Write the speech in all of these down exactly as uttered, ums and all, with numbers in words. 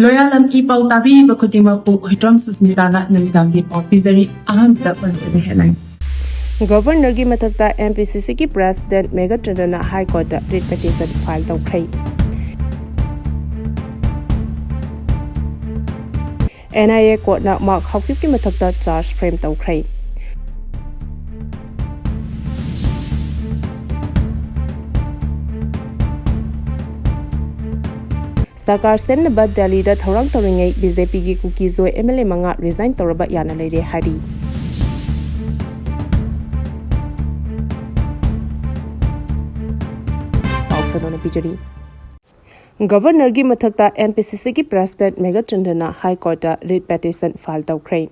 ꯂꯣꯌꯥꯂꯝ E ꯄꯥꯎ ꯇꯥꯕꯤꯔꯤꯕ ꯈꯨꯗꯤꯡꯃꯛꯄꯨ ꯍꯨꯏꯗ꯭ꯔꯣꯝ ꯁꯨꯁꯃꯤꯇꯥꯅ ꯅꯨꯃꯤꯗꯥꯡꯒꯤ ꯄꯥꯎ ꯄꯤꯖꯔꯤ꯫ ꯑꯍꯥꯟꯕꯗ ꯄꯟꯖꯕ ꯍꯦꯠꯂꯥꯏꯟ꯫ ꯒꯕꯔꯅꯔꯒꯤ ꯃꯊꯛꯇ M P C C ꯒꯤ ꯄ꯭ꯔꯦꯁꯤꯗꯦꯟꯠ ꯃꯦꯘꯆꯟꯗ꯭ꯔꯅ ꯍꯥꯏ ꯀꯣꯔꯠꯇ ꯔꯤꯠ ꯄꯦꯇꯤꯁꯟ ꯐꯥꯏꯜ ꯇꯧꯈ꯭ꯔꯦ꯫ N I A ꯀꯣꯔꯠꯅ ꯃꯥꯔꯛ ꯍꯥꯎꯀꯤꯞꯀꯤ ꯃꯊꯛꯇ ꯆꯥꯔꯖ ꯐ꯭ꯔꯦꯝ ꯇꯧꯈ꯭ꯔꯦ꯫ ꯁꯔꯀꯥꯔ ꯁꯦꯝꯅꯕ ꯗꯦꯜꯂꯤꯗ ꯊꯧꯔꯥꯡ ꯇꯧꯔꯤꯉꯩ B J P ꯒꯤ ꯀꯨꯀꯤꯖꯣꯏ M L A ꯃꯉꯥ ꯔꯤꯖꯥꯏꯟ ꯇꯧꯔꯕ ꯌꯥꯅ ꯂꯩꯔꯦ ꯍꯥꯏꯔꯤ꯫ ꯄꯥꯎ ꯁꯟꯗꯣꯛꯅ ꯄꯤꯖꯔꯤ꯫ ꯒꯕꯔꯅꯔꯒꯤ ꯃꯊꯛꯇ M P C C ꯒꯤ ꯄ꯭ꯔꯦꯁꯤꯗꯦꯟꯠ ꯃꯦꯘꯆꯟꯗ꯭ꯔꯅ ꯍꯥꯏ ꯀꯣꯔꯠꯇ ꯔꯤꯠ ꯄꯦꯇꯤꯁꯟ ꯐꯥꯏꯜ ꯇꯧꯈ꯭ꯔꯦ꯫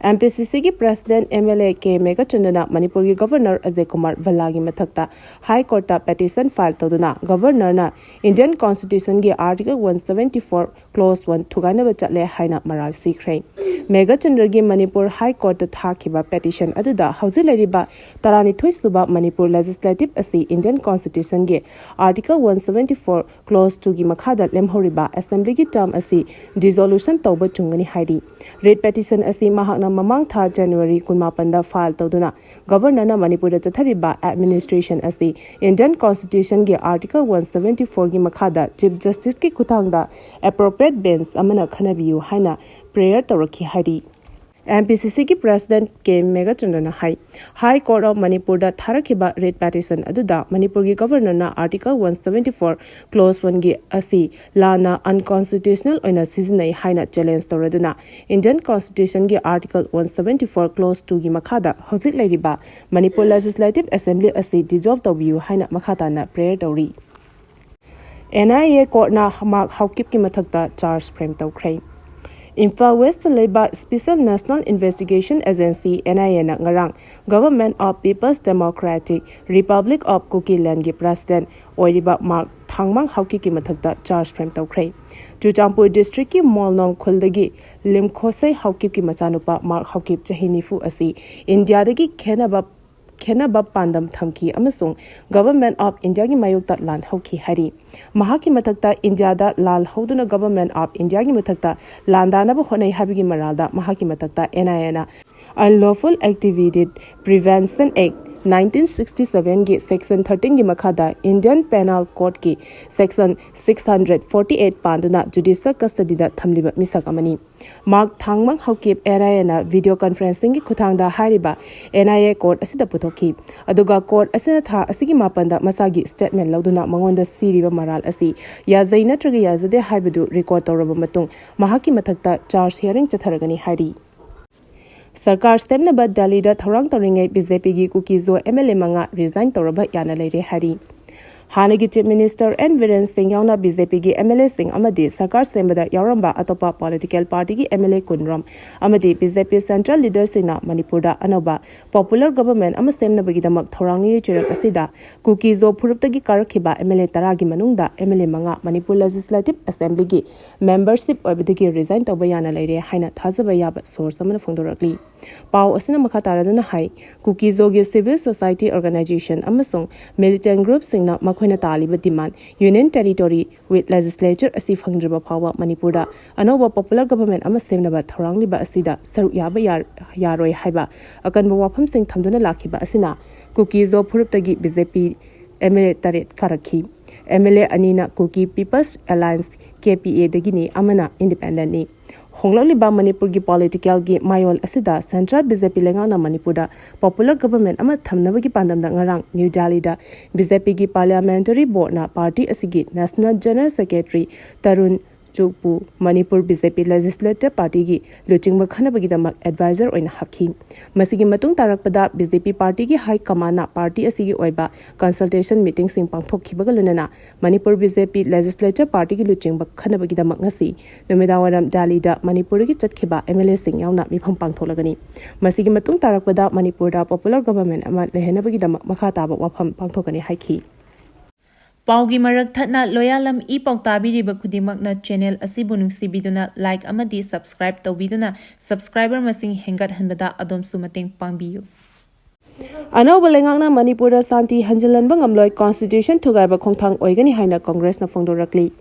M P C C ꯒꯤ president M L A K ꯃꯦꯘꯆꯟꯗ꯭ꯔꯅ ꯃꯅꯤꯄꯨꯔꯒꯤ ꯒꯕꯔꯅꯔ ꯑꯖꯌ ꯀꯨꯃꯥꯔ ꯚꯜꯂꯥꯒꯤ ꯃꯊꯛꯇ ꯍꯥꯏ ꯀꯣꯔꯠꯇ ꯄꯦꯇꯤꯁꯟ ꯐꯥꯏꯜ ꯇꯧꯗꯨꯅ ꯒꯕꯔꯅꯔꯅ ꯏꯟꯗꯤꯌꯟ ꯀꯣꯟꯁꯇꯤꯇ꯭ꯌꯨꯁꯟꯒꯤ Article one seventy four clause one ꯊꯨꯒꯥꯏꯅꯕ ꯆꯠꯂꯦ ꯍꯥꯏꯅ ꯃꯔꯥꯜ ꯁꯤꯈ꯭ꯔꯦ꯫ ꯃꯦꯘꯆꯟꯗ꯭ꯔꯒꯤ ꯃꯅꯤꯄꯨꯔ ꯍꯥꯏ ꯀꯣꯔꯠꯇ ꯊꯥꯈꯤꯕ ꯄꯦꯇꯤꯁꯟ ꯑꯗꯨꯗ ꯍꯧꯖꯤꯛ ꯂꯩꯔꯤꯕ ꯇꯔꯥꯅꯤꯊꯣꯏ ꯁꯨꯕ ꯃꯅꯤꯄꯨꯔ ꯂꯦꯖꯤꯁꯂꯦꯇꯤꯚ ꯑꯁꯤ ꯏꯟꯗꯤꯌꯟ ꯀꯣꯟꯁꯇꯤꯇ꯭ꯌꯨꯁꯟꯒꯤ Article one seventy four clause two ꯒꯤ ꯃꯈꯥꯗ ꯂꯦꯝꯍꯧꯔꯤꯕ ꯑꯦꯁꯦꯝꯕ꯭ꯂꯤꯒꯤ ꯇꯔꯝ ꯑꯁꯤ ꯗꯤꯖꯣꯂꯨꯁꯟ ꯇꯧꯕ ꯆꯨꯝꯒꯅꯤ ꯍꯥꯏꯔꯤ꯫ ꯔꯤꯠ ꯄꯦꯇꯤꯁꯟ ꯑꯁꯤ ꯃꯍꯥꯛꯅ ꯃꯃꯥꯡ ꯊꯥ ꯖꯅꯋꯥꯔꯤ ꯀꯨꯟꯃꯥꯄꯟꯗ ꯐꯥꯏꯜ ꯇꯧꯗꯨꯅ ꯒꯕꯔꯅꯔꯅ ꯃꯅꯤꯄꯨꯔꯗ ꯆꯠꯊꯔꯤꯕ ꯑꯦꯗꯃꯤꯅꯤꯁꯇ꯭ꯔꯦꯁꯟ ꯑꯁꯤ ꯏꯟꯗꯤꯌꯟ ꯀꯣꯟꯁꯇꯤꯇ꯭ꯌꯨꯁꯟꯒꯤ Article one seventy four ꯒꯤ ꯃꯈꯥꯗ ꯆꯤꯐ ꯖꯁꯇꯤꯁꯀꯤ ꯈꯨꯠꯊꯥꯡꯗ ꯑꯦꯄ꯭ꯔꯣꯄ꯭ꯔꯤꯌꯦꯠ ꯕꯦꯟꯆ ꯑꯃꯅ ꯈꯟꯅꯕꯤꯌꯨ ꯍꯥꯏꯅ ꯄ꯭ꯔꯦꯌꯔ ꯇꯧꯔꯛꯈꯤ ꯍꯥꯏꯔꯤ꯫ M P C C ꯒꯤ ꯄ꯭ꯔꯦꯁꯤꯗꯦꯟꯠ ꯀꯦ ꯃꯦꯘꯆꯟꯗ꯭ꯔꯅ ꯍꯥꯏ, ꯍꯥꯏ ꯀꯣꯔꯠ ꯑꯣꯐ ꯃꯅꯤꯄꯨꯔꯗ ꯊꯥꯔꯛꯈꯤꯕ ꯔꯤꯠ ꯄꯦꯇꯤꯁꯟ ꯑꯗꯨꯗ ꯃꯅꯤꯄꯨꯔꯒꯤ ꯒꯕꯔꯅꯔꯅ Article one seventy four clause one ꯒꯤ ꯑꯁꯤ ꯂꯥꯟꯅ ꯑꯟꯀꯣꯟꯁꯇꯤꯇ꯭ꯌꯨꯁꯅꯦꯜ ꯑꯣꯏꯅ ꯁꯤꯖꯤꯟꯅꯩ ꯍꯥꯏꯅ ꯆꯦꯂꯦꯟꯖ ꯇꯧꯔꯗꯨꯅ ꯏꯟꯗꯤꯌꯟ ꯀꯣꯟꯁꯇꯤꯇ꯭ꯌꯨꯁꯟꯒꯤ Article one seventy four clause two ꯒꯤ ꯃꯈꯥꯗ ꯍꯧꯖꯤꯛ ꯂꯩꯔꯤꯕ ꯃꯅꯤꯄꯨꯔ ꯂꯦꯖꯤꯁꯂꯦꯇꯤꯚ ꯑꯦꯁꯦꯝꯕ꯭ꯂꯤ ꯑꯁꯤ ꯗꯤꯖꯣꯜꯚ ꯇꯧꯕꯤꯌꯨ ꯍꯥꯏꯅ ꯃꯈꯥ ꯇꯥꯅ ꯄ꯭ꯔꯦꯌꯔ ꯇꯧꯔꯤ꯫ N I A ꯀꯣꯔꯠꯅ ꯃꯥꯔꯛ ꯍꯥꯎꯀꯤꯞꯀꯤ ꯃꯊꯛꯇ ꯆꯥꯔꯖ ꯐ꯭ꯔꯦꯝ ꯇꯧꯈ꯭ꯔꯦ꯫ ꯏꯝꯐꯥꯜ ꯋꯦꯁꯇ ꯂꯩꯕ Special National Investigation Agency, N I A ꯅ ꯉꯔꯥꯡ Government of People's Democratic Republic of Kukiland ꯒꯤ ꯄ꯭ꯔꯦꯁꯤꯗꯦꯟꯠ ꯑꯣꯏꯔꯤꯕ ꯃꯥꯔꯛ ꯊꯥꯡꯃꯥꯡ ꯍꯥꯎꯀꯤꯞꯀꯤ ꯃꯊꯛꯇ ꯆꯥꯔꯖ ꯐ꯭ꯔꯦꯝ ꯇꯧꯈ꯭ꯔꯦ꯫ ꯆꯨꯔꯆꯥꯟꯄꯨꯔ ꯗꯤꯁꯇ꯭ꯔꯤꯛꯀꯤ ꯃꯣꯜꯅꯣꯡ ꯈꯨꯜꯗꯒꯤ ꯂꯤꯝꯈꯣꯁꯩ ꯍꯥꯎꯀꯤꯞꯀꯤ ꯃꯆꯥꯅꯨꯄꯥ ꯃꯥꯔꯛ ꯍꯥꯎꯀꯤꯞ, ꯆꯍꯤ ꯅꯤꯐꯨ ꯑꯁꯤ ꯏꯟꯗꯤꯌꯥꯗꯒꯤ ꯈꯦꯟꯅꯕ ꯈꯦꯟꯅꯕ ꯄꯥꯟꯗꯝ ꯊꯝꯈꯤ ꯑꯃꯁꯨꯡ Government of Indiaꯒꯤ ꯃꯥꯌꯣꯛꯇ ꯂꯥꯟ ꯍꯧꯈꯤ ꯍꯥꯏꯔꯤ꯫ ꯃꯍꯥꯛꯀꯤ ꯃꯊꯛꯇ ꯏꯟꯗꯤꯌꯥꯗ ꯂꯥꯜ ꯍꯧꯗꯨꯅ Government of Indiaꯒꯤ ꯃꯊꯛꯇ ꯂꯥꯟꯗꯥꯅꯕ ꯍꯣꯠꯅꯩ ꯍꯥꯏꯕꯒꯤ ꯃꯔꯥꯜꯗ ꯃꯍꯥꯛꯀꯤ ꯃꯊꯛꯇ NIAꯅ Unlawful Activity Prevention Act nineteen sixty sevenꯒꯤ Section thirteenꯒꯤ ꯃꯈꯥꯗ Indian Penal Codeꯀꯤ Section six hundred forty eight ꯄꯥꯟꯗꯨꯅ judicial custodyꯗ ꯊꯝꯂꯤꯕ ꯃꯤꯁꯛ ꯑꯃꯅꯤ꯫ ꯃꯥꯔꯛ ꯊꯥꯡꯃꯪ ꯍꯧꯀꯤꯞ NIAꯅ video conferencingꯒꯤ ꯈꯨꯠꯊꯥꯡꯗ ꯍꯥꯏꯔꯤꯕ NIA court ꯑꯁꯤꯗ ꯄꯨꯊꯣꯛꯈꯤ꯫ ꯑꯗꯨꯒ court ꯑꯁꯤꯅ ꯊꯥ ꯑꯁꯤꯒꯤ ꯃꯥꯄꯟꯗ ꯃꯁꯥꯒꯤ statement ꯂꯧꯗꯨꯅ ꯃꯉꯣꯟꯗ ꯁꯤꯔꯤꯕ ꯃꯔꯥꯜ ꯑꯁꯤ ꯌꯥꯖꯩ ꯅꯠꯇ꯭ꯔꯒ ꯌꯥꯖꯗꯦ ꯍꯥꯏꯕꯗꯨ record ꯇꯧꯔꯕ ꯃꯇꯨꯡ ꯃꯍꯥꯛꯀꯤ ꯃꯊꯛꯇ charge hearing ꯆꯠꯊꯔꯒꯅꯤ ꯍꯥꯏꯔꯤ꯫ ꯁꯔꯀꯥꯔ ꯁꯦꯝꯅꯕ ꯗꯦꯜꯂꯤꯗ ꯊꯧꯔꯥꯡ ꯇꯧꯔꯤꯉꯩ BJPꯒꯤ ꯀꯨꯀꯤꯖꯣ MLA ꯃꯉꯥ resign ꯇꯧꯔꯕ ꯌꯥꯅ ꯂꯩꯔꯦ ꯍꯥꯏꯔꯤ꯫ ꯍꯥꯟꯅꯒꯤ Chief Minister N ꯕꯤꯔꯦꯟ ꯁꯤꯡ ꯌꯥꯎꯅ BJPꯒꯤ MLAꯁꯤꯡ ꯑꯃꯗꯤ ꯁꯔꯀꯥꯔ ꯁꯦꯝꯕꯗ ꯌꯥꯎꯔꯝꯕ ꯑꯇꯣꯞꯄ political partyꯒꯤ MLA ꯀꯨꯟꯔꯣꯝ ꯑꯃꯗꯤ BJP central leaderꯁꯤꯡꯅ ꯃꯅꯤꯄꯨꯔꯗ ꯑꯅꯧꯕ popular government ꯑꯃ ꯁꯦꯝꯅꯕꯒꯤꯗꯃꯛ ꯊꯧꯔꯥꯡ ꯌꯩꯆꯔꯛ ꯑꯁꯤꯗ ꯀꯨꯀꯤꯖꯣ ꯐꯨꯔꯨꯞꯇꯒꯤ ꯀꯥꯔꯛꯈꯤꯕ MLA ꯇꯔꯥꯒꯤ ꯃꯅꯨꯡꯗ MLA ꯃꯉꯥ ꯃꯅꯤꯄꯨꯔ Legislative Assemblyꯒꯤ membership ꯑꯣꯏꯕꯗꯒꯤ resign ꯇꯧꯕ ꯌꯥꯅ ꯂꯩꯔꯦ ꯍꯥꯏꯅ ꯊꯥꯖꯕ ꯌꯥꯕ source ꯑꯃꯅ ꯐꯣꯡꯗꯣꯔꯛꯂꯤ꯫ ꯄꯥꯎ ꯑꯁꯤꯅ ꯃꯈꯥ ꯇꯥꯔꯗꯨꯅ ꯍꯥꯏ, ꯀꯨꯀꯤꯖꯣꯒꯤ civil society organization ꯑꯃꯁꯨꯡ militant groupꯁꯤꯡꯅ ꯃꯈꯣꯏꯅ ꯇꯥꯜꯂꯤꯕ demand Union Territory with Legislature ꯑꯁꯤ ꯐꯪꯗ꯭ꯔꯤꯕ ꯐꯥꯎꯕ ꯃꯅꯤꯄꯨꯔꯗ ꯑꯅꯧꯕ popular government ꯑꯃ ꯁꯦꯝꯅꯕ ꯊꯧꯔꯥꯡꯂꯤꯕ ꯑꯁꯤꯗ ꯁꯔꯨꯛ ꯌꯥꯕ ꯌꯥꯔ-, ꯌꯥꯔꯣꯏ ꯍꯥꯏꯕ ꯑꯀꯟꯕ ꯋꯥꯐꯝꯁꯤꯡ ꯊꯝꯗꯨꯅ ꯂꯥꯛꯈꯤꯕ ꯑꯁꯤꯅ ꯀꯨꯀꯤꯖꯣ ꯐꯨꯔꯨꯞꯇꯒꯤ BJP MLA ꯇꯔꯦꯠ ꯀꯥꯔꯛꯈꯤ꯫ MLA ꯑꯅꯤꯅ Kuki People's Alliance, KPAꯗꯒꯤꯅꯤ, ꯑꯃꯅ independentꯅꯤ꯫ ꯍꯣꯡꯂꯛꯂꯤꯕ ꯃꯅꯤꯄꯨꯔꯒꯤ politicalꯒꯤ ꯃꯥꯌꯣꯜ ꯑꯁꯤꯗ central BJP ꯂꯩꯉꯥꯛꯅ ꯃꯅꯤꯄꯨꯔꯗ popular government ꯑꯃ ꯊꯝꯅꯕꯒꯤ ꯄꯥꯟꯗꯝꯗ ꯉꯔꯥꯡ New Delhiꯗ BJPꯒꯤ parliamentary boardꯅ party ꯑꯁꯤꯒꯤ national general secretary Tarun ꯆꯨꯒꯄꯨ Manipur BJP Legislative Partyꯒꯤ ꯂꯨꯆꯤꯡꯕ ꯈꯟꯅꯕꯒꯤꯗꯃꯛ advisor ꯑꯣꯏꯅ ꯍꯥꯞꯈꯤ꯫ ꯃꯁꯤꯒꯤ ꯃꯇꯨꯡ ꯇꯥꯔꯛꯄꯗ BJP partyꯒꯤ high commandꯅ party ꯑꯁꯤꯒꯤ ꯑꯣꯏꯕ consultation meetingꯁꯤꯡ ꯄꯥꯡꯊꯣꯛꯈꯤꯕꯒ ꯂꯣꯏꯅꯅ ꯃꯅꯤꯄꯨꯔ BJP Legislative Partyꯒꯤ ꯂꯨꯆꯤꯡꯕ ꯈꯟꯅꯕꯒꯤꯗꯃꯛ ꯉꯁꯤ ꯅꯨꯃꯤꯗꯥꯡꯋꯥꯏꯔꯝ ꯗꯦꯜꯂꯤꯗ ꯃꯅꯤꯄꯨꯔꯗꯒꯤ ꯆꯠꯈꯤꯕ MLAꯁꯤꯡ ꯌꯥꯎꯅ ꯃꯤꯐꯝ ꯄꯥꯡꯊꯣꯛꯂꯒꯅꯤ꯫ ꯃꯁꯤꯒꯤ ꯃꯇꯨꯡ ꯇꯥꯔꯛꯄꯗ ꯃꯅꯤꯄꯨꯔꯗ popular government ꯑꯃ ꯂꯩꯍꯟꯅꯕꯒꯤꯗꯃꯛ ꯃꯈꯥ ꯇꯥꯕ ꯋꯥꯐꯝ ꯄꯥꯡꯊꯣꯛꯀꯅꯤ ꯍꯥꯏꯈꯤ꯫ ꯄꯥꯎꯒꯤ ꯃꯔꯛ ꯊꯠꯅ ꯂꯣꯌꯥꯂꯝ ꯏ ꯄꯥꯎ ꯇꯥꯕꯤꯔꯤꯕ ꯈꯨꯗꯤꯡꯃꯛꯅ channel ꯑꯁꯤꯕꯨ ꯅꯨꯡꯁꯤꯕꯤꯗꯨꯅ like ꯑꯃꯗꯤ subscribe ꯇꯧꯕꯤꯗꯨꯅ subscriber ꯃꯁꯤꯡ ꯍꯦꯟꯒꯠꯍꯟꯕꯗ ꯑꯗꯣꯝꯁꯨ ꯃꯇꯦꯡ ꯄꯥꯡꯕꯤꯌꯨ꯫ ꯑꯅꯧꯕ ꯂꯩꯉꯥꯛꯅ ꯃꯅꯤꯄꯨꯔꯗ ꯁꯥꯟꯇꯤ ꯍꯟꯖꯤꯜꯍꯟꯕ ꯉꯝꯂꯣꯏ, ꯀꯣꯟꯁꯇꯤꯇ꯭ꯌꯨꯁꯟ ꯊꯨꯒꯥꯏꯕ ꯈꯣꯡꯊꯥꯡ ꯑꯣꯏꯒꯅꯤ ꯍꯥꯏꯅ ꯀꯣꯡꯒ꯭ꯔꯦꯁꯅ ꯐꯣꯡꯗꯣꯔꯛꯂꯤ꯫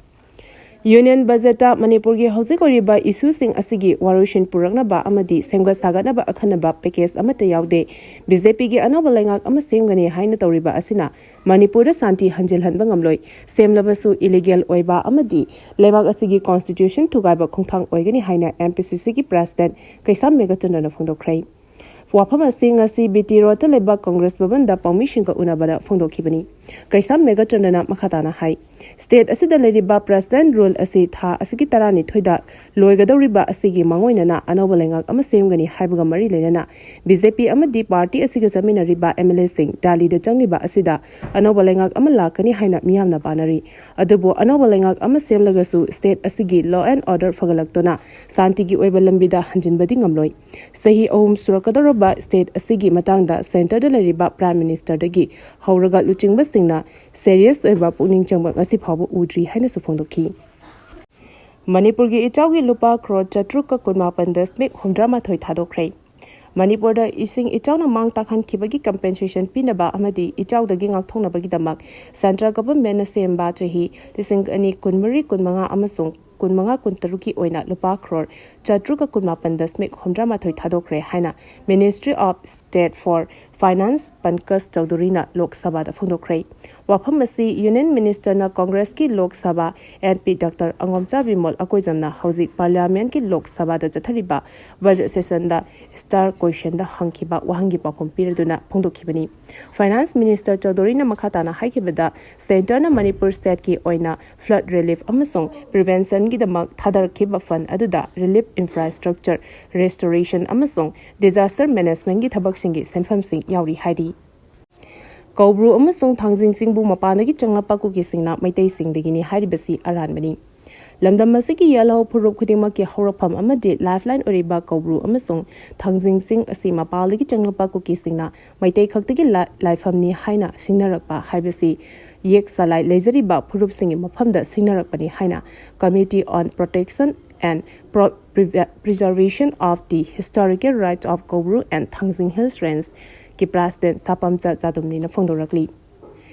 ꯌꯨꯅꯤꯌꯟ ꯕꯖꯦꯠꯇ ꯃꯅꯤꯄꯨꯔꯒꯤ ꯍꯧꯖꯤꯛ ꯑꯣꯏꯔꯤꯕ ꯏꯁꯨꯁꯤꯡ ꯑꯁꯤꯒꯤ ꯋꯥꯔꯣꯏꯁꯤꯟ ꯄꯨꯔꯛꯅꯕ ꯑꯃꯗꯤ ꯁꯦꯝꯒꯠ ꯁꯥꯒꯠꯅꯕ ꯑꯈꯟꯅꯕ ꯄꯦꯀꯦꯖ ꯑꯃꯠꯇ ꯌꯥꯎꯗꯦ꯫ ꯕꯤ ꯖꯦ ꯄꯤꯒꯤ ꯑꯅꯧꯕ ꯂꯩꯉꯥꯛ ꯑꯃ ꯁꯦꯝꯒꯅꯤ ꯍꯥꯏꯅ ꯇꯧꯔꯤꯕ ꯑꯁꯤꯅ ꯃꯅꯤꯄꯨꯔꯗ ꯁꯥꯟꯇꯤ ꯍꯟꯖꯤꯜꯍꯟꯕ ꯉꯝꯂꯣꯏ꯫ ꯁꯦꯝꯂꯕꯁꯨ ꯏꯂꯤꯒꯦꯜ ꯑꯣꯏꯕ ꯑꯃꯗꯤ ꯂꯩꯕꯥꯛ ꯑꯁꯤꯒꯤ ꯀꯣꯟꯁꯇꯤꯇ꯭ꯌꯨꯁꯟ ꯊꯨꯒꯥꯏꯕ ꯈꯣꯡꯊꯥꯡ ꯑꯣꯏꯒꯅꯤ ꯍꯥꯏꯅ ꯑꯦꯝ ꯄꯤ ꯁꯤ ꯁꯤꯒꯤ ꯄ꯭ꯔꯦꯁꯤꯗꯦꯟꯠ ꯀꯩꯁꯥꯝ ꯃꯦꯘꯆꯟꯗ꯭ꯔꯅ ꯐꯣꯡꯗꯣꯛꯈ꯭ꯔꯦ꯫ ꯋꯥꯐꯝ ꯑꯁꯤ ꯉꯁꯤ ꯕꯤ ꯇꯤ ꯔꯣꯗꯇ ꯂꯩꯕ ꯀꯣꯡꯒ꯭ꯔꯦꯁ ꯚꯕꯟꯗ ꯄꯥꯎꯃꯤꯁꯤꯡꯒ ꯎꯅꯕꯗ ꯐꯣꯡꯗꯣꯛꯈꯤꯕꯅꯤ꯫ ꯀꯩꯁꯥꯝ ꯃꯦꯘꯆꯟꯗ꯭ꯔꯅ ꯃꯈꯥ ꯇꯥꯅ ꯍꯥꯏ, ꯁ꯭ꯇꯦꯠ ꯑꯁꯤꯗ ꯂꯩꯔꯤꯕ ꯄ꯭ꯔꯦꯁꯤꯗꯦꯟꯠ ꯔꯨꯜ ꯑꯁꯤ ꯊꯥ ꯑꯁꯤꯒꯤ ꯇꯔꯥꯅꯤꯊꯣꯏꯗ ꯂꯣꯏꯒꯗꯧꯔꯤꯕ ꯑꯁꯤꯒꯤ ꯃꯥꯡꯑꯣꯏꯅꯅ ꯑꯅꯧꯕ ꯂꯩꯉꯥꯛ ꯑꯃ ꯁꯦꯝꯒꯅꯤ ꯍꯥꯏꯕꯒ ꯃꯔꯤ ꯂꯩꯅꯅ ꯕꯤ ꯖꯦ ꯄꯤ ꯑꯃꯗꯤ ꯄꯥꯔꯇꯤ ꯑꯁꯤꯒ ꯆꯠꯃꯤꯟꯅꯔꯤꯕ ꯑꯦꯝ ꯑꯦꯜ ꯑꯦꯁꯤꯡ ꯗꯦꯜꯂꯤꯗ ꯆꯪꯂꯤꯕ ꯑꯁꯤꯗ ꯑꯅꯧꯕ ꯂꯩꯉꯥꯛ ꯑꯃ ꯂꯥꯛꯀꯅꯤ ꯍꯥꯏꯅ ꯃꯤꯌꯥꯝꯅ ꯄꯥꯅꯔꯤ꯫ ꯑꯗꯨꯕꯨ ꯑꯅꯧꯕ ꯂꯩꯉꯥꯛ ꯑꯃ ꯁꯦꯝꯂꯒꯁꯨ ꯁ꯭ꯇꯦꯠ ꯑꯁꯤꯒꯤ ꯂꯣ ꯑꯦꯟ ꯑꯣꯔꯗꯔ ꯐꯒꯠꯂꯛꯇꯨꯅ ꯁꯥꯟꯇꯤꯒꯤ ꯑꯣꯏꯕ ꯂꯝꯕꯤꯗ ꯍꯟꯖꯤꯟꯕꯗꯤ ꯉꯝꯂꯣꯏ꯫ ꯆꯍꯤ ꯑꯍꯨꯝ ꯁꯨꯔꯛꯀꯗꯧꯔꯕ ꯁ꯭ꯇꯦꯠ ꯑꯁꯤꯒꯤ ꯃꯇꯥꯡꯗ ꯁꯦꯟꯇꯔꯗ ꯂꯩꯔꯤꯕ ꯄ꯭ꯔꯥꯏꯝ ꯃꯤꯅꯤꯁꯇꯔꯗꯒꯤ ꯍꯧꯔꯒ ꯂꯨꯆꯤꯡꯕꯁꯤꯡꯅ ꯁꯦꯔꯤꯌꯁ ꯑꯣꯏꯕ ꯄꯨꯛꯅꯤꯡ ꯆꯪꯕ ꯉꯁꯤ ꯐꯥꯎꯕ ꯎꯗ꯭ꯔꯤ ꯍꯥꯏꯅꯁꯨ ꯐꯣꯡꯗꯣꯛꯈꯤ꯫ ꯃꯅꯤꯄꯨꯔꯒꯤ ꯏꯆꯥꯎꯒꯤ ꯂꯨꯄꯥ ꯀ꯭ꯔꯣꯔ ꯆꯥꯇ꯭ꯔꯨꯛꯀ ꯀꯨꯟꯃꯥꯄꯟ ꯗꯁꯃꯤꯛ ꯍꯨꯝꯗ꯭ꯔꯥꯃꯥꯊꯣꯏ ꯊꯥꯗꯣꯛꯈ꯭ꯔꯦ꯫ ꯃꯅꯤꯄꯨꯔꯗ ꯏꯁꯤꯡ ꯏꯆꯥꯎꯅ ꯃꯥꯡ ꯇꯥꯛꯍꯟꯈꯤꯕꯒꯤ ꯀꯝꯄꯦꯟꯁꯦꯁꯟ ꯄꯤꯅꯕ ꯑꯃꯗꯤ ꯏꯆꯥꯎꯗꯒꯤ ꯉꯥꯛꯊꯣꯛꯅꯕꯒꯤꯗꯃꯛ ꯁꯦꯟꯇ꯭ꯔꯦꯜ ꯒꯚꯔꯟꯃꯦꯟꯠꯅ ꯁꯦꯝꯕ ꯆꯍꯤ ꯂꯤꯁꯤꯡ ꯑꯅꯤ ꯀꯨꯟꯃꯔꯤ ꯀꯨꯟꯃꯉꯥ ꯑꯃꯁꯨꯡ ꯀꯨꯟꯃꯉꯥ ꯀꯨꯟꯇꯔꯨꯛꯀꯤ ꯑꯣꯏꯅ ꯂꯨꯄꯥ ꯀ꯭ꯔꯣꯔ ꯆꯥꯇ꯭ꯔꯨꯛꯀ ꯀꯨꯟꯃꯥꯄꯟ ꯗꯁꯃꯤꯛ ꯍꯨꯝꯗ꯭ꯔꯥꯃꯥꯊꯣꯏ ꯊꯥꯗꯣꯛꯈ꯭ꯔꯦ ꯍꯥꯏꯅ Ministry of State for Finance ꯄꯟꯀꯖ ꯆꯧꯙꯨꯔꯤꯅ ꯂꯣꯛ ꯁꯚꯥꯗ ꯐꯣꯡꯗꯣꯛꯈ꯭ꯔꯦ꯫ ꯋꯥꯐꯝ ꯑꯁꯤ union ꯃꯤꯅꯤꯁꯇꯔꯅ ꯀꯣꯡꯒ꯭ꯔꯦꯁꯀꯤ Lok Sabha M P doctor ꯑꯉꯣꯝꯆꯥ Bimol ꯑꯀꯣꯏꯖꯝꯅ ꯍꯧꯖꯤꯛ ꯄꯥꯔꯂꯤꯌꯥꯃꯦꯟꯠꯀꯤ ꯂꯣꯛ ꯁꯚꯥꯗ ꯆꯠꯊꯔꯤꯕ ꯕꯖꯦꯠ ꯁꯦꯁꯟꯗ ꯁ꯭ꯇꯥꯔ ꯀ꯭ꯋꯦꯁꯟꯗ ꯍꯪꯈꯤꯕ ꯋꯥꯍꯪꯒꯤ ꯄꯥꯎꯈꯨꯝ ꯄꯤꯔꯗꯨꯅ ꯐꯣꯡꯗꯣꯛꯈꯤꯕꯅꯤ꯫ ꯐꯥꯏꯅꯥꯟꯁ ꯃꯤꯅꯤꯁꯇꯔ ꯆꯧꯙꯨꯔꯤꯅ ꯃꯈꯥ ꯇꯥꯅ ꯍꯥꯏꯈꯤꯕꯗ, ꯁꯦꯟꯇꯔꯅ ꯃꯅꯤꯄꯨꯔ ꯁ꯭ꯇꯦꯠꯀꯤ ꯑꯣꯏꯅ ꯐ꯭ꯂꯗ ꯔꯤꯂꯤꯐ ꯑꯃꯁꯨꯡ ꯄ꯭ꯔꯤꯚꯦꯟꯁꯟꯒꯤꯗꯃꯛ ꯊꯥꯗꯔꯛꯈꯤꯕ ꯐꯟꯗ ꯑꯗꯨꯗ ꯔꯤꯂꯤꯐ ꯏꯟꯐ꯭ꯔꯥꯁ꯭ꯇ꯭ꯔꯛꯆꯔ ꯔꯦꯁꯇꯣꯔꯦꯁꯟ ꯑꯃꯁꯨꯡ ꯗꯤꯖꯥꯁꯇꯔ ꯃꯦꯅꯦꯖꯃꯦꯟꯠꯀꯤ ꯊꯕꯛꯁꯤꯡꯒꯤ ꯁꯦꯟꯐꯝꯁꯤꯡ ꯌꯥꯎꯔꯤ ꯍꯥꯏꯔꯤ꯫ ꯀꯧꯕ꯭ꯔꯨ ꯑꯃꯁꯨꯡ ꯊꯥꯡꯖꯤꯡ ꯆꯤꯡꯕꯨ ꯃꯄꯥꯟꯗꯒꯤ ꯆꯪꯂꯛꯄ ꯀꯨꯀꯤꯁꯤꯡꯅ ꯃꯩꯇꯩꯁꯤꯡꯗꯒꯤꯅꯤ ꯍꯥꯏꯔꯤꯕꯁꯤ ꯑꯔꯥꯟꯕꯅꯤ꯫ ꯂꯝꯗꯝ ꯑꯁꯤꯒꯤ ꯌꯦꯜꯍꯧ ꯐꯨꯔꯨꯞ ꯈꯨꯗꯤꯡꯃꯛꯀꯤ ꯍꯧꯔꯛꯐꯝ ꯑꯃꯗꯤ ꯂꯥꯏꯐꯂꯥꯏꯟ ꯑꯣꯏꯔꯤꯕ ꯀꯧꯕ꯭ꯔꯨ ꯑꯃꯁꯨꯡ ꯊꯥꯡꯖꯤꯡ ꯆꯤꯡ ꯑꯁꯤ ꯃꯄꯥꯟꯗꯒꯤ ꯆꯪꯂꯛꯄ ꯀꯨꯀꯤꯁꯤꯡꯅ ꯃꯩꯇꯩ ꯈꯛꯇꯒꯤ ꯂꯥ-, ꯂꯥꯏꯐꯝꯅꯤ ꯍꯥꯏꯅ ꯁꯤꯡꯅꯔꯛꯄ ꯍꯥꯏꯕꯁꯤ ꯌꯦꯛ ꯆꯂꯥꯏ ꯂꯩꯖꯔꯤꯕ ꯐꯨꯔꯨꯞꯁꯤꯡꯒꯤ ꯃꯐꯝꯗ ꯁꯤꯡꯅꯔꯛꯄꯅꯤ ꯍꯥꯏꯅ Committee on Protection and Pro-, Preve-, Preservation of the Historical Rights of Koubru and Thangjing Hills Range ꯀꯤ ꯄ꯭ꯔꯦꯁꯤꯗꯦꯟ ꯁꯥꯄꯝꯆ ꯆꯥꯗꯨꯝꯅꯤꯅ ꯐꯣꯡꯗꯣꯔꯛꯂꯤ꯫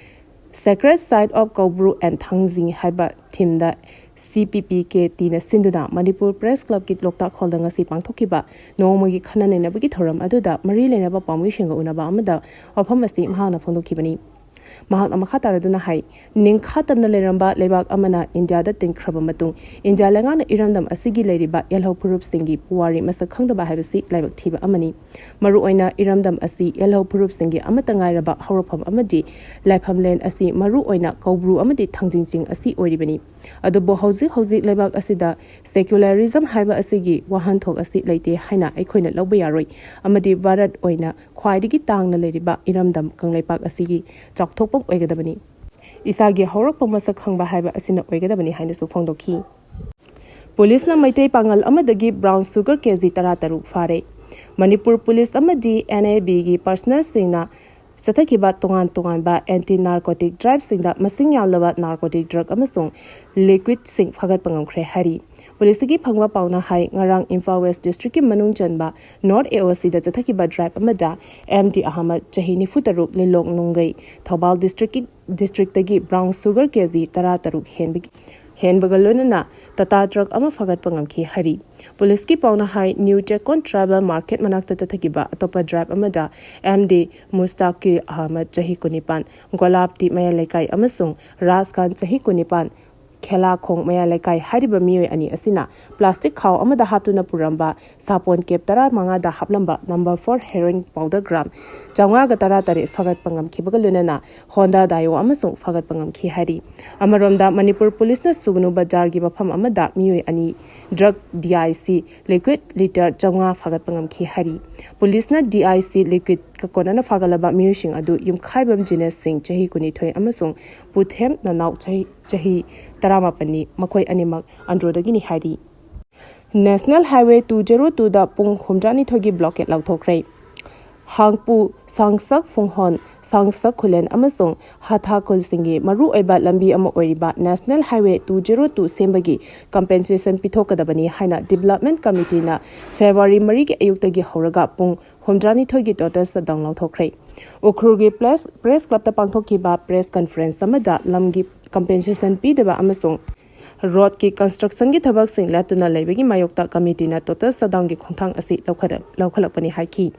Sacred Site of Koubru and Thangjing ꯍꯥꯏꯕ ꯊꯤꯝꯗ ꯁꯤ ꯄꯤ ꯄꯤ ꯀꯦ ꯇꯤꯅ ꯁꯤꯟꯗꯨꯅ ꯃꯅꯤꯄꯨꯔ ꯄ꯭ꯔꯦꯁ ꯀ꯭ꯂꯕꯀꯤ ꯂꯣꯛꯇꯥꯛ ꯍꯣꯜꯗ ꯉꯁꯤ ꯄꯥꯡꯊꯣꯛꯈꯤꯕ ꯅꯣꯡꯃꯒꯤ ꯈꯟꯅ ꯅꯩꯅꯕꯒꯤ ꯊꯧꯔꯝ ꯑꯗꯨꯗ ꯃꯔꯤ ꯂꯩꯅꯕ ꯄꯥꯎꯃꯤꯁꯤꯡꯒ ꯎꯅꯕ ꯑꯃꯗ ꯋꯥꯐꯝ ꯑꯁꯤ ꯃꯍꯥꯛꯅ ꯐꯣꯡꯗꯣꯛꯈꯤꯕꯅꯤ꯫ ꯃꯍꯥꯛꯅ ꯃꯈꯥ ꯇꯥꯔꯗꯨꯅ ꯍꯥꯏ, ꯅꯤꯡꯈꯥ ꯇꯝꯅ ꯂꯩꯔꯝꯕ ꯂꯩꯕꯥꯛ ꯑꯃꯅ ꯏꯟꯗꯤꯌꯥꯗ ꯇꯤꯟꯈ꯭ꯔꯕ ꯃꯇꯨꯡ, ꯏꯟꯗꯤꯌꯥ ꯂꯩꯉꯥꯛꯅ ꯏꯔꯝꯗꯝ ꯑꯁꯤꯒꯤ ꯂꯩꯔꯤꯕ ꯌꯦꯜꯍꯧ ꯐꯨꯔꯨꯞꯁꯤꯡꯒꯤ ꯄꯨꯋꯥꯔꯤ ꯃꯁꯛ ꯈꯪꯗꯕ ꯍꯥꯏꯕꯁꯤ ꯂꯥꯏꯕꯛ ꯊꯤꯕ ꯑꯃꯅꯤ꯫ ꯃꯔꯨꯑꯣꯏꯅ ꯏꯔꯝꯗꯝ ꯑꯁꯤ ꯌꯦꯜꯍꯧ ꯐꯨꯔꯨꯞꯁꯤꯡꯒꯤ ꯑꯃꯠꯇ ꯉꯥꯏꯔꯕ ꯍꯧꯔꯛꯐꯝ ꯑꯃꯗꯤ ꯂꯥꯏꯐꯝꯂꯦꯟ ꯑꯁꯤ ꯃꯔꯨꯑꯣꯏꯅ ꯀꯧꯕ꯭ꯔꯨ ꯑꯃꯗꯤ ꯊꯥꯡꯖꯤꯡ ꯆꯤꯡ ꯑꯁꯤ ꯑꯣꯏꯔꯤꯕꯅꯤ꯫ ꯑꯗꯨꯕꯨ ꯍꯧꯖꯤꯛ ꯍꯧꯖꯤꯛ ꯂꯩꯕꯥꯛ ꯑꯁꯤꯗ secularism ꯍꯥꯏꯕ ꯑꯁꯤꯒꯤ ꯋꯥꯍꯟꯊꯣꯛ ꯑꯁꯤ ꯂꯩꯇꯦ ꯍꯥꯏꯅ ꯑꯩꯈꯣꯏꯅ ꯂꯧꯕ ꯌꯥꯔꯣꯏ, ꯑꯃꯗꯤ ꯚꯥꯔꯠ ꯑꯣꯏꯅ ꯈ꯭ꯋꯥꯏꯗꯒꯤ ꯇꯥꯡꯅ ꯂꯩꯔꯤꯕ ꯏꯔꯝꯗꯝ ꯀꯪꯂꯩꯄꯥꯛ ꯑꯁꯤꯒꯤ ꯆꯥꯎꯊꯣꯛꯐꯝ ꯑꯣꯏꯒꯗꯕꯅꯤ꯫ ꯏꯁꯥꯒꯤ ꯍꯧꯔꯛꯐꯝ ꯃꯁꯛ ꯈꯪꯕ ꯍꯥꯏꯕ ꯑꯁꯤꯅ ꯑꯣꯏꯒꯗꯕꯅꯤ ꯍꯥꯏꯅꯁꯨ ꯐꯣꯡꯗꯣꯛꯈꯤ꯫ ꯄꯨꯂꯤꯁꯅ ꯃꯩꯇꯩ ꯄꯥꯉꯜ ꯑꯃꯗꯒꯤ brown sugar ꯀꯦ ꯖꯤ ꯇꯔꯥ ꯇꯔꯨꯛ ꯐꯥꯔꯦ꯫ ꯃꯅꯤꯄꯨꯔ ꯄꯨꯂꯤꯁ ꯑꯃꯗꯤ ꯑꯦꯟ ꯑꯥꯏ ꯕꯤꯒꯤ ꯄꯥꯔꯁꯅꯦꯜꯁꯤꯡꯅ ꯆꯠꯊꯈꯤꯕ ꯇꯣꯉꯥꯟ ꯇꯣꯉꯥꯟꯕ anti narcotic driveꯁꯤꯡꯗ ꯃꯁꯤꯡ ꯌꯥꯝꯂꯕ narcotic drug ꯑꯃꯁꯨꯡ liquidꯁꯤꯡ ꯐꯥꯒꯠꯄ ꯉꯝꯈ꯭ꯔꯦ ꯍꯥꯏꯔꯤ꯫ ꯄꯨꯂꯤꯁꯇꯒꯤ ꯐꯪꯕ ꯄꯥꯎꯅ ꯍꯥꯏ, ꯉꯔꯥꯡ ꯏꯝꯐꯥꯜ ꯋꯦꯁ ꯗꯤꯁꯇ꯭ꯔꯤꯛꯀꯤ ꯃꯅꯨꯡ ꯆꯟꯕ ꯅꯣꯔꯠ ꯑꯦ ꯑꯣ ꯁꯤꯗ ꯆꯠꯊꯈꯤꯕ ꯗ꯭ꯔꯥꯏꯕ ꯑꯃꯗ ꯑꯦꯝ ꯗꯤ ꯑꯍꯃꯗ, ꯆꯍꯤ ꯅꯤꯐꯨ ꯇꯔꯨꯛ, ꯂꯤꯂꯣꯡ ꯅꯨꯡꯒꯩ, ꯊꯧꯕꯥꯜ ꯗꯤꯁꯇ꯭ꯔꯤꯛꯀꯤ, ꯗꯤꯁꯇ꯭ꯔꯤꯛꯇꯒꯤ brown sugar ꯀꯦ ꯖꯤ ꯇꯔꯥ ꯇꯔꯨꯛ ꯍꯦꯟꯕꯒꯤ, ꯍꯦꯟꯕꯒ ꯂꯣꯏꯅꯅ ꯇꯥꯇꯥ ꯇ꯭ꯔꯛ ꯑꯃ ꯐꯥꯒꯠꯄ ꯉꯝꯈꯤ ꯍꯥꯏꯔꯤ꯫ ꯄꯨꯂꯤꯁꯀꯤ ꯄꯥꯎꯅ ꯍꯥꯏ, ꯅ꯭ꯌꯨ ꯆꯦꯛꯀꯣꯟ ꯇ꯭ꯔꯥꯏꯕꯦꯜ ꯃꯥꯔꯀꯦꯠ ꯃꯅꯥꯛꯇ ꯆꯠꯊꯈꯤꯕ ꯑꯇꯣꯞꯄ ꯗ꯭ꯔꯥꯏꯕ ꯑꯃꯗ ꯑꯦꯝ ꯗꯤ ꯃꯨꯁꯇꯥꯀꯤꯔ ꯑꯍꯃꯗ, ꯆꯍꯤ ꯀꯨꯟꯅꯤꯄꯥꯟ, ꯒꯣꯂꯥꯞꯇꯤ ꯃꯌꯥꯏ ꯂꯩꯀꯥꯏ, ꯑꯃꯁꯨꯡ ꯔꯥꯖ ꯈꯥꯟ, ꯆꯍꯤ ꯀꯨꯟꯅꯤꯄꯥꯟ, ꯈꯦꯂꯥꯈꯣꯡ ꯃꯌꯥꯏ ꯂꯩꯀꯥꯏ ꯍꯥꯏꯔꯤꯕ ꯃꯤꯑꯣꯏ ꯑꯅꯤ ꯑꯁꯤꯅ ꯄ꯭ꯂꯥꯁꯇꯤꯛ ꯈꯥꯎ ꯑꯃꯗ ꯍꯥꯞꯇꯨꯅ ꯄꯨꯔꯝꯕ ꯁꯥꯄꯣꯟ ꯀꯦꯞ ꯇꯔꯥꯃꯉꯥꯗ ꯍꯥꯞꯂꯝꯕ number four heroin powder gram ꯆꯥꯝꯃꯉꯥꯒ ꯇꯔꯥꯇꯔꯦꯠ ꯐꯥꯒꯠꯄ ꯉꯝꯈꯤꯕꯒ ꯂꯣꯏꯅꯅ ꯍꯣꯟꯗꯥ ꯗꯥꯏꯑꯣ ꯑꯃꯁꯨ ꯐꯥꯒꯠꯄ ꯉꯝꯈꯤ ꯍꯥꯏꯔꯤ꯫ ꯑꯃꯔꯣꯝꯗ, ꯃꯅꯤꯄꯨꯔ ꯄꯨꯂꯤꯁꯅ ꯁꯨꯒꯅꯨ ꯕꯖꯥꯔꯒꯤ ꯃꯐꯝ ꯑꯃꯗ ꯃꯤꯑꯣꯏ ꯑꯅꯤ drug D I C liquid litre ꯆꯥꯝꯃꯉꯥ ꯐꯥꯒꯠꯄ ꯉꯝꯈꯤ ꯍꯥꯏꯔꯤ꯫ ꯄꯨꯂꯤꯁꯅ D I C liquidꯀ ꯀꯣꯟꯅꯅ ꯐꯥꯒꯠꯂꯕ ꯃꯤꯑꯣꯏꯁꯤꯡ ꯑꯗꯨ ꯌꯨꯝꯈꯥꯏꯕꯝ ꯖꯤꯅꯦꯁ ꯁꯤꯡ, ꯆꯍꯤ ꯀꯨꯟꯅꯤꯊꯣꯏ, ꯑꯃꯁꯨꯡ ꯄꯨꯊꯦꯝ ꯅꯅꯥꯎ, ꯆꯍꯤ, ꯆꯍꯤ ꯇꯔꯥꯃꯥꯄꯟꯅꯤ꯫ ꯃꯈꯣꯏ ꯑꯅꯤꯃꯛ ꯑꯟꯗ꯭ꯔꯣꯗꯒꯤꯅꯤ ꯍꯥꯏꯔꯤ꯫ National Highway two zero twoꯗ ꯄꯨꯡ ꯍꯨꯝꯗ꯭ꯔꯥꯅꯤꯊꯣꯏꯒꯤ blockade ꯂꯥꯎꯊꯣꯛꯈ꯭ꯔꯦ꯫ ꯍꯥꯡꯄꯨ, ꯁꯥꯡꯁꯛ ꯐꯨꯡꯍꯣꯟ, ꯁꯥꯡꯁꯛ ꯈꯨꯂꯦꯟ ꯑꯃꯁꯨꯡ ꯍꯥꯊꯥ ꯈꯨꯜꯁꯤꯡꯒꯤ ꯃꯔꯨꯑꯣꯏꯕ ꯂꯝꯕꯤ ꯑꯃ ꯑꯣꯏꯔꯤꯕ National Highway two zero two ꯁꯦꯝꯕꯒꯤ compensation ꯄꯤꯊꯣꯛꯀꯗꯕꯅꯤ ꯍꯥꯏꯅ Development Committeeꯅ February ꯃꯔꯤꯒꯤ ꯑꯌꯨꯛꯇꯒꯤ ꯍꯧꯔꯒ ꯄꯨꯡ ꯍꯨꯝꯗ꯭ꯔꯥꯅꯤꯊꯣꯏꯒꯤ total shutdown ꯂꯧꯊꯣꯛꯈ꯭ꯔꯦ꯫ ꯎꯈ꯭ꯔꯨꯜꯒꯤ Press, Press Clubꯇ ꯄꯥꯡꯊꯣꯛꯈꯤꯕ press conference ꯑꯃꯗ ꯂꯝꯒꯤ compensation ꯄꯤꯗꯕ ꯑꯃꯁꯨꯡ roadꯀꯤ constructionꯒꯤ ꯊꯕꯛꯁꯤꯡ ꯂꯦꯞꯇꯨꯅ ꯂꯩꯕꯒꯤ ꯃꯥꯌꯣꯛꯇ committeeꯅ total shutdownꯒꯤ ꯈꯣꯡꯊꯥꯡ ꯑꯁꯤ ꯂꯧꯈꯠ-, ꯂꯧꯈꯠꯂꯛꯄꯅꯤ ꯍꯥꯏꯈꯤ꯫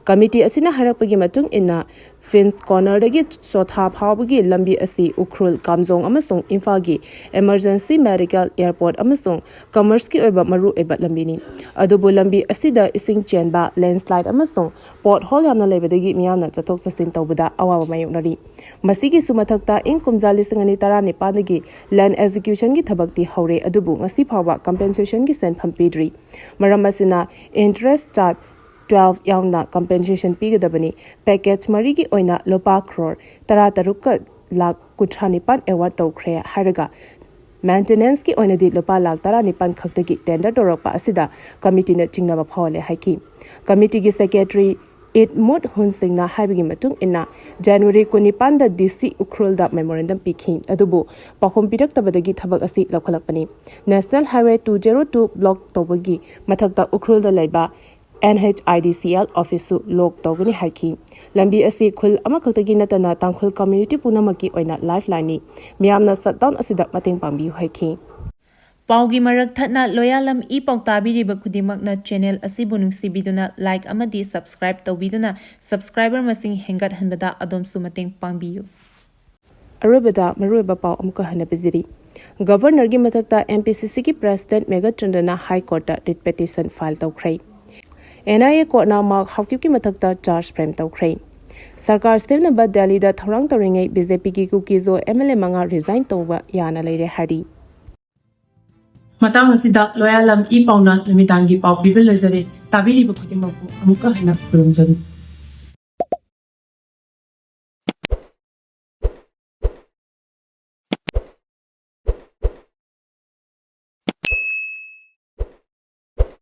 Committee ꯑꯁꯤꯅ ꯍꯥꯏꯔꯛꯄꯒꯤ ꯃꯇꯨꯡ ꯏꯟꯅ, Prince Cornerꯗꯒꯤ ꯆꯣꯊꯥ ꯐꯥꯎꯕꯒꯤ ꯂꯝꯕꯤ ꯑꯁꯤ ꯎꯈ꯭ꯔꯨꯜ, ꯀꯥꯝꯖꯣꯡ ꯑꯃꯁꯨꯡ ꯏꯝꯐꯥꯜꯒꯤ emergency medical, airport ꯑꯃꯁꯨꯡ commerceꯀꯤ ꯑꯣꯏꯕ ꯃꯔꯨꯑꯣꯏꯕ ꯂꯝꯕꯤꯅꯤ꯫ ꯑꯗꯨꯕꯨ ꯂꯝꯕꯤ ꯑꯁꯤꯗ ꯏꯁꯤꯡ ꯆꯦꯟꯕ, landslide ꯑꯃꯁꯨꯡ pothole ꯌꯥꯝꯅ ꯂꯩꯕꯗꯒꯤ ꯃꯤꯌꯥꯝꯅ ꯆꯠꯊꯣꯛ ꯆꯠꯁꯤꯟ ꯇꯧꯕꯗ ꯑꯋꯥꯕ ꯃꯥꯌꯣꯛꯅꯔꯤ꯫ ꯃꯁꯤꯒꯤꯁꯨ ꯃꯊꯛꯇ, ꯏꯪ ꯀꯨꯝꯖꯥ ꯂꯤꯁꯤꯡ ꯑꯅꯤ ꯇꯔꯥꯅꯤꯄꯥꯟꯗꯒꯤ land acquisitionꯒꯤ ꯊꯕꯛꯇꯤ ꯍꯧꯔꯦ, ꯑꯗꯨꯕꯨ ꯉꯁꯤ ꯐꯥꯎꯕ compensationꯒꯤ ꯁꯦꯟꯐꯝ ꯄꯤꯗ꯭ꯔꯤ꯫ ꯃꯔꯝ ꯑꯁꯤꯅ, interest charge twelve ꯌꯥꯎꯅ compensation ꯄꯤꯒꯗꯕꯅꯤ꯫ Package ꯃꯔꯤꯒꯤ ꯑꯣꯏꯅ ꯂꯨꯄꯥ crore ꯇꯔꯥꯇꯔꯨꯛꯀ ꯂꯥꯈ ꯀꯨꯟꯊ꯭ꯔꯥꯅꯤꯄꯥꯟ award ꯇꯧꯈ꯭ꯔꯦ ꯍꯥꯏꯔꯒ, maintenanceꯀꯤ ꯑꯣꯏꯅꯗꯤ ꯂꯨꯄꯥ ꯂꯥꯈ ꯇꯔꯥꯅꯤꯄꯥꯟ ꯈꯛꯇꯒꯤ tender ꯇꯧꯔꯛꯄ ꯑꯁꯤꯗ committeeꯅ ꯆꯤꯡꯅꯕ ꯐꯥꯎꯍꯜꯂꯦ ꯍꯥꯏꯈꯤ꯫ Committeeꯒꯤ secretary ꯏꯠꯃꯨꯠ ꯍꯨꯟ ꯁꯤꯡꯅ ꯍꯥꯏꯕꯒꯤ ꯃꯇꯨꯡ ꯏꯟꯅ, January ꯀꯨꯟꯅꯤꯄꯥꯟꯗ DC ꯎꯈ꯭ꯔꯨꯜꯗ memorandum ꯄꯤꯈꯤ, ꯑꯗꯨꯕꯨ ꯄꯥꯎꯈꯨꯝ ꯄꯤꯔꯛꯇꯕꯗꯒꯤ ꯊꯕꯛ ꯑꯁꯤ ꯂꯧꯈꯠꯂꯛꯄꯅꯤ꯫ National Highway two zero two block ꯇꯧꯕꯒꯤ ꯃꯊꯛꯇ ꯎꯈ꯭ꯔꯨꯜꯗ ꯂꯩꯕ NHIDCL officeꯁꯨ lock ꯇꯧꯒꯅꯤ ꯍꯥꯏꯈꯤ꯫ ꯂꯝꯕꯤ ꯑꯁꯤ ꯈꯨꯜ ꯑꯃꯈꯛꯇꯒꯤ ꯅꯠꯇꯅ ꯇꯥꯡꯈꯨꯜ community ꯄꯨꯝꯅꯃꯛꯀꯤ ꯑꯣꯏꯅ lifelineꯅꯤ꯫ ꯃꯤꯌꯥꯝꯅ shutdown ꯑꯁꯤꯗ ꯃꯇꯦꯡ ꯄꯥꯡꯕꯤꯌꯨ ꯍꯥꯏꯈꯤ꯫ ꯄꯥꯎꯒꯤ ꯃꯔꯛ ꯊꯠꯅ ꯂꯣꯌꯥꯂꯝ ꯏ ꯄꯥꯎ ꯇꯥꯕꯤꯔꯤꯕ ꯈꯨꯗꯤꯡꯃꯛꯅ channel ꯑꯁꯤꯕꯨ ꯅꯨꯡꯁꯤꯕꯤꯗꯨꯅ like ꯑꯃꯗꯤ subscribe ꯇꯧꯕꯤꯗꯨꯅ subscriber ꯃꯁꯤꯡ ꯍꯦꯟꯒꯠꯍꯟꯕꯗ ꯑꯗꯣꯝꯁꯨ ꯃꯇꯦꯡ ꯄꯥꯡꯕꯤꯌꯨ꯫ ꯑꯔꯣꯏꯕꯗ ꯃꯔꯨꯑꯣꯏꯕ ꯄꯥꯎ ꯑꯃꯨꯛꯀ ꯍꯟꯅ ꯄꯤꯖꯔꯤ꯫ Governorꯒꯤ ꯃꯊꯛꯇ MPCCꯒꯤ President ꯃꯦꯘꯆꯟꯗ꯭ꯔꯅ High Courtꯇ writ petition file ꯇꯧꯈ꯭ꯔꯦ꯫ NIA courtꯅ ꯃꯥꯔꯛ ꯍꯥꯎꯀꯤꯞꯀꯤ ꯃꯊꯛꯇ charge frame ꯇꯧꯈ꯭ꯔꯦ꯫ ꯁꯔꯀꯥꯔ ꯁꯦꯝꯅꯕ ꯗꯦꯜꯂꯤꯗ ꯊꯧꯔꯥꯡ ꯇꯧꯔꯤꯉꯩ BJPꯒꯤ ꯀꯨꯀꯤꯖꯣ MLA ꯃꯉꯥ resign ꯇꯧꯕ ꯌꯥꯅ ꯂꯩꯔꯦ ꯍꯥꯏꯔꯤ꯫ ꯃꯇꯥꯡ ꯑꯁꯤꯗ ꯂꯣꯌꯥꯂꯝ ꯏ ꯄꯥꯎꯅ ꯅꯨꯃꯤꯗꯥꯡꯒꯤ ꯄꯥꯎ ꯄꯤꯕ ꯂꯣꯏꯖꯔꯦ꯫ ꯇꯥꯕꯤꯔꯤꯕ ꯈꯨꯗꯤꯡꯃꯛꯄꯨ ꯑꯃꯨꯛꯀ ꯍꯟꯅ ꯈꯨꯔꯨꯝꯖꯔꯤ꯫